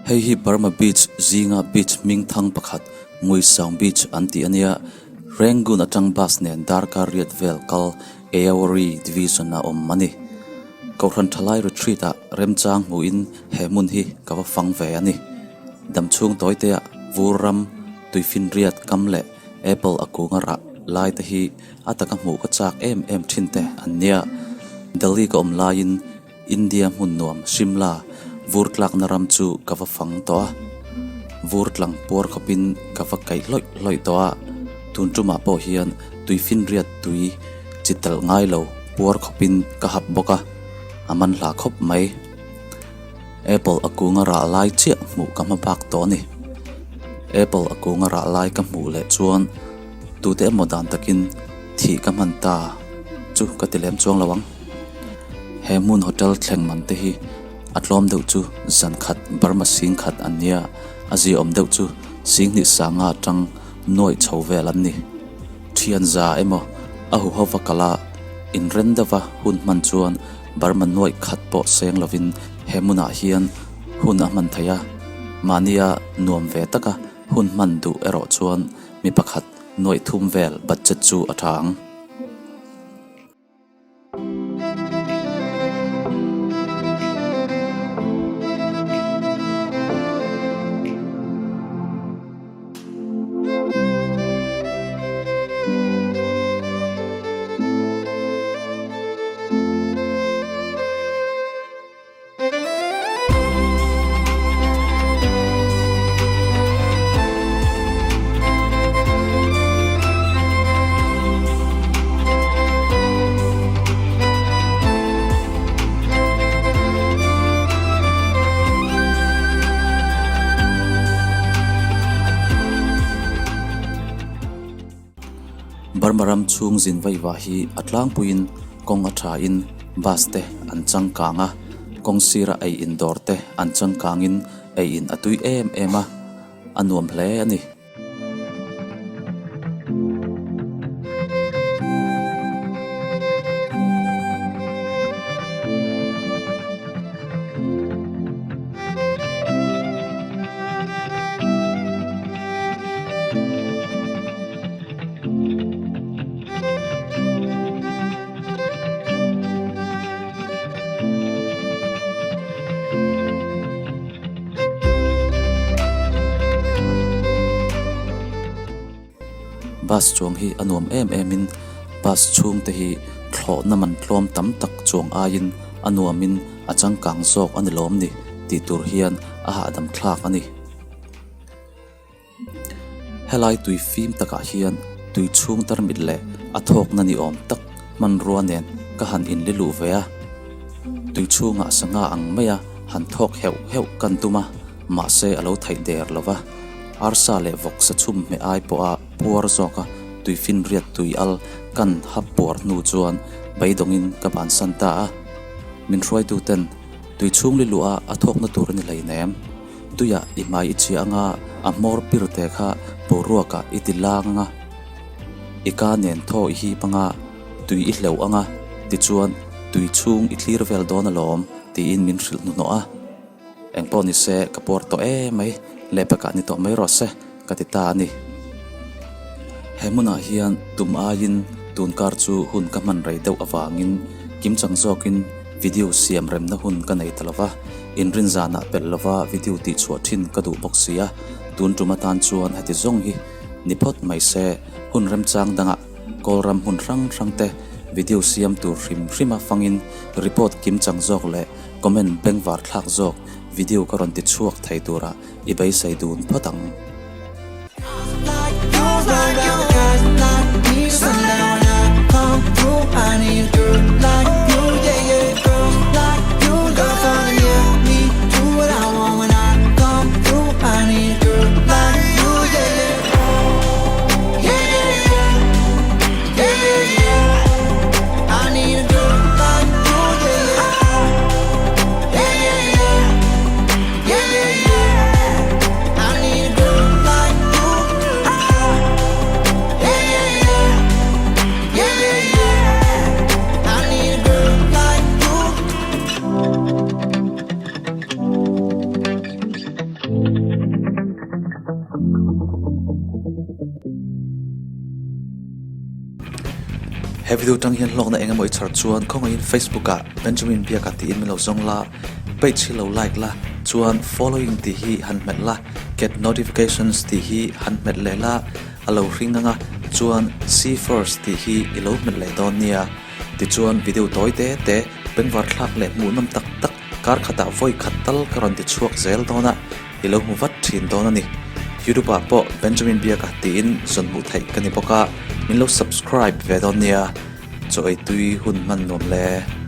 Hei hi Burma Beach zinga beach hming thang pakhat Nguisaung Beach an tih a nia. Rangoon atang bus nen darkar riat vel kal Aori Division a awm a ni. Kohhran thalai retreat ah remchang hmuhin he hmun hi ka va fang ve a ni. Damchhung tawite ah vur ram, tuifinriat kam leh apple a kunga rah lai te hi a taka hmuh ka chak em em thin te an nia. Delhi ka awm laiin India hmun nuam Shimla vur tlakna ram chu ka va fang tawh a, vur tlang puar khawpin ka va kaih hlawih hlawih tawh a, tun tumah pawh hian tuifinriat tui chi talh ngai lo puar khawpin ka hap bawk a, a man hla khawp mai. Apple a kunga rah lai chiah hmuh ka hma bak tawh a ni. Apple a kunga rah lai ka hmuh leh chuan tute emaw dan takin thih ka hman ta chu ka ti lem chuang lo ang. He hmun hotel thleng man te hi a tlawm deuh chu zan khat Burma sing khat an nia, a ziaawm deuh chu sing hnih sanga atang nuaih chho vel an ni. Thian za emaw a huho va kal a, inren deuha hun hman chuan Burma nuaih khat pawh seng lovin he hmunah hian hun a hman theih a, mahnia nuam ve taka hun hman duh erawh chuan mi pakhat nuaih thum vel budget chu a tha ang. Burma ram chhung zin vaivah hi a tlangpuiin kawng a thain bus te an changkang a, kawng sira ei in dawr te an changkangin ei in a tui em em a, a nuam hle a ni. Bus chuang hi a nuam em em in bus chhung te hi thlawhna man tlawm tam tak chuang aiin a nuam in a changkang zawk a ni lawm ni tih tur hian a hahdam thlak a ni. Helai tui fim takah hian tui chhung tarmit leh a thawkna ni awm tak hmanrua nen ka han inli luh ve a. Tui chhungah sangha ang maia han thawk heuh heuh kan tum a, mahse a lo theih der lo va. Arsa leh vawksa chhum hmeh ai pawha puar zawka tui finriat tui al kan hap puar hnu chuan beidawngin ka bansan ta a. Min hruaituten tui chhung li luh a a thawkna tur a ni hleinem. Tuiah i hmai i chhia anga a hmawr pir te kha boruakah i ti lang anga, i ka nen thaw i hip anga, tui i hleuh anga, tichuan tui chhung i thlir vel dawn alawm tiin min hrilh hnuhnawh a. Engpawh ni se ka puar tawh em mai, lehpekah ni tawh mai rawh se ka ti ta a ni. He hmunah hian tum aiin tunkar chu hun ka hman rei deuh avangin kimchang zawkin video siam remna hun ka nei ta lova, inrin zanah pelh lova video tihchhuah thin ka duh bawk si a, tun tum atan chuan heti zawng hi ni phawt mai se, hun remchang dangah Kawlram hmun hrang hrang te video siam tur hrim hrima fangin report kimchang zawk leh comment bengvar thlak zawk video ka rawn ti chhuak thei turah i beisei dun phawt ang. He video tang hian hlawkna eng emaw i chhar chuan khawngaihin Facebook ah Benjamin Biaka tiin min lo zawng la, page hi lo like la, chuan following tih hi han hmet la, get notifications tih hi han hmet leh la, a lo hring ang a, chuan see first tih hi i lo hmet leh dawn nia. Tichuan video tawi te te bengvar thlak leh hmuhnawm tak tak kar khatah vawi khat tal ka rawn ti chhuak zel dawn a, i lo hmu vat thin dawn a ni. Youtube ah pawh Benjamin Biaka tiin zawn hmuh theih ka ni bawk a, min lo subscribe ve dawn nia. Chaw ei tui hun hman nuam le.